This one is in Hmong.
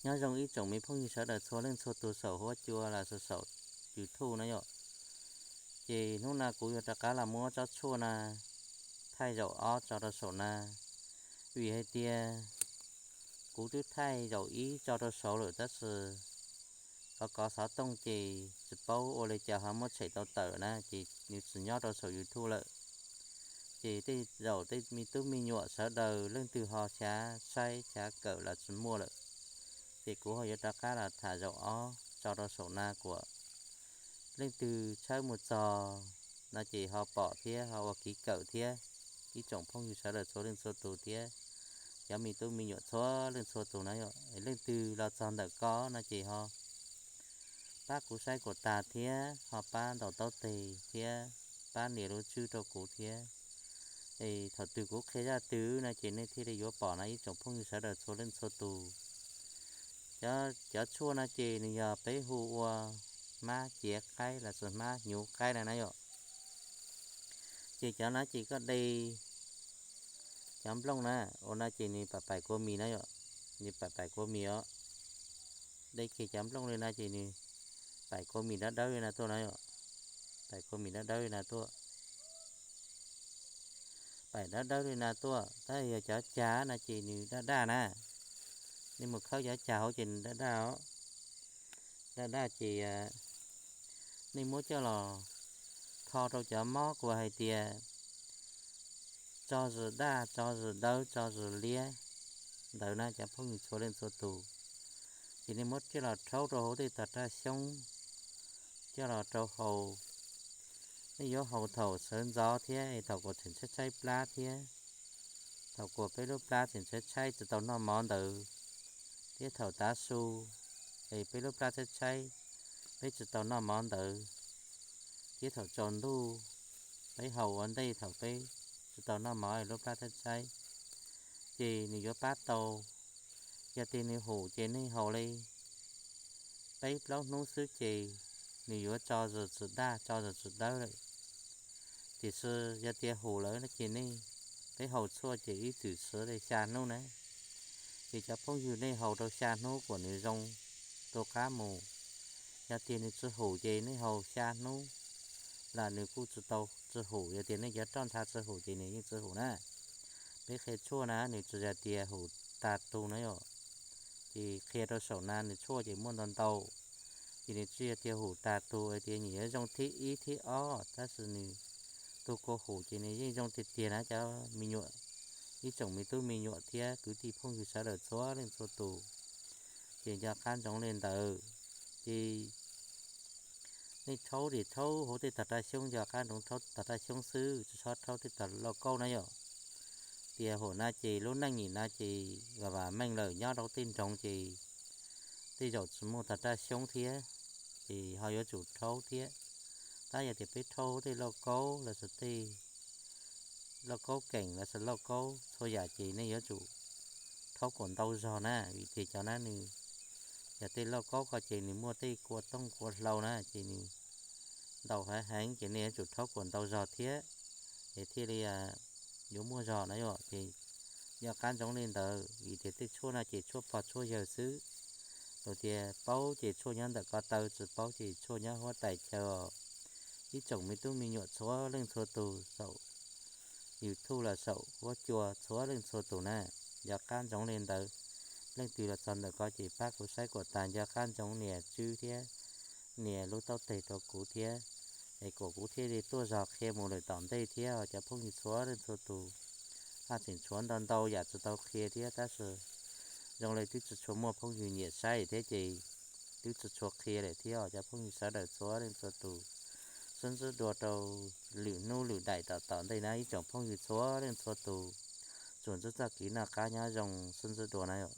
Nyob zoo ib tsoom me phooj ywg sawv daws txhua leej txhua tus saum huab cua los sis saum YouTube na yom. Ces hnub no kuv yuav rov qab los muab tsob tshuaj no thaij zaum ob tso rau saum no, vim hais tias kuv twb thaij zaum ib tso rau saud lawm tab sis kov kov xov tooj ces tsis paub ua li cas ho muab tshem tau tawm na ces nws tsis nyob rau saum YouTube lawm. Ces tej zaum tej me tub me nyuam sawv daws leej twg ho xav saib xav kawm los tsis muaj lawm. Ces kuv ho yuav rov qab los tham zaum ob tso rau saum no kuas leej twg tshawb mus txog no ces ho pom thiab ho ua kev kawm thiab. Ib tsoom phooj ywg sawv daws txhua leej txhua tus thiab cov me tub me nyuam txhua leej txhua tus na yom, leej twg los txog ntawm ko no ces ho pab kuv saib kuas tag thiab ho pab ntaus taub teg thiab pab nias lub tswb rau kuv thiab. Es thaum twg kuv qhia zaj twg no ces nej thiaj li yuav pom na ib tsoom phooj ywg sawv daws txhua leej txhua tus. Cov tshuaj no ces nws yog peb hu ua hmab ciav qaib los sis hmab hnyuv qaib na na yom. Ces cov no ces koj de cov nplooj na, ua no ces nws pam pais kua mis na yom, nws pam pais kua mis os. De kiag cov nplooj li no ces nws pais kua mis dawb dawb li no tuaj na yom, pais kua mis dawb dawb li no tuaj, pais dawb dawb li no tuaj. Tab yog cov cag no ces nws daj daj na, nej mus khawb cov cag hauv ces nws daj daj os. Daj daj ces nej muab coj los kho rau cov mob kuas hais tias tso zis daj, tso zis dawb, tso zis liab ntawd na cov phooj ywg txhua leej txhua tus. Ces nej muab coj los rhaub rau hauv tej tog raj xyoob, coj los rau haus. Nej yuav haus thaum sawv ntxov thiab thaum kuas tseem tshaib tshaib plab thiab, thaum kuas peb lub plab tseem tshaib tshaib tsis tau noj mov ntawd, thiab thaum tav su es peb lub plab tshaib tshaib, peb tsis tau noj mov ntawd, thiab thaum tsaus ntuj peb haus ua ntej thaum peb tsis tau noj mov es lub plab tshaib tshaib, ces nws yuav pab tau. Yog tias nws hum ces nej haus li peb plaub hnub xwb ces nws yuav tso zis tsis daj, tso zis tsis dawb lawm. Tiam sis yog tias hum lawm no ces nej, peb haus tshuaj ces ib txwm siv li xya hnub na. Ces cov phooj ywg nej haus rau xya hnub kom nws zoo tu qab mus. Yog tias nws tsis hum ces nej haus xya hnub los nws kuj tsis tau, tsis hum. Yog tias nej cov roj ntsha tsis hum ces nws yeej tsis hum na. Peb qhia tshuaj na nws tsis yog tias hum tag tug na yom. Ces qhia rau saum na nws tshuaj ces muaj ntau ntau, ces nws tsis yog tias hum tag tug hais tias nyias yuav zoo thib ib thib ob, tab sis nws tus kua hum ces nws yeej zoo tiag tiag na cov me nyuam, ib tsoom me tub me nyuam thiab kwv tij phooj ywg sawv daws txhua leej txhua tus. Ces nco qab ntsoov li ntawd, ces nej rhaub ces rhaub hauv tej tog raj xyoob, nco qab ntsoov rhaub tog raj xyoob xwb, tsis txhob rhaub tej tog lauj kaub na yom. Tias hum no ces lub neej nim no ces vam vam meej lawm nyob rau tej nroog ces tej zaum tsis muaj tog raj xyoob thiab, ces ho yuav tsum rhaub thiab. Tab yog tias peb rhaub tej lauj kaub los sis tej lauj kaub keem los sis lauj kaub txhua yam ces nej yuav tsum rhaub kom ntau zog na, vim tias cov na nws, yog tej lauj kaub ko ces nws muaj tej kua tooj kua hlau na ces nws ntau heev heev ces nej yuav tsum rhaub kom ntau zog thiab, es thiaj li yuav muaj zog na yom. Ces nco qab ntsoov li ntawd vim tias tej tshuaj no ces tshuaj pog tshuaj yawg xwb. Lus tias paub ces tshuaj nyob ntawm ko taw, tsis paub ces tshuaj nyob huab tais chaw os. Ib tsoom me tub me nyuam txhua leej txhua tus saum YouTube los saum huab cua txhua leej txhua tus na, nco qab ntsoov li ntawd. Leej twg los txog ntawm ko ces pab kuv saib kom tag, nco qab ntsoov nias tswb thiab nias lub taub teg rau kuv thiab, es kom kuv thiaj li tuaj zog qhia mus lawm tom ntej thiab os cov phooj ywg txhua leej txhua tus. Haj tseem tshuav ntau ntau yam tsis tau qhia thiab tab sis zoo li twb tsis tshua muaj phooj ywg nyiam saib thiab ces twb tsis tshua qhia lawm thiab os cov phooj ywg sawv daws txhua leej txhua tus. Sib ntsib dua rau lwm hnub lwm daim tom tom ntej na ib tsoom phooj ywg txhua leej txhua tus. Tsuas ntsib txoj kev noj qab nyob zoo, sib ntsib dua na yom.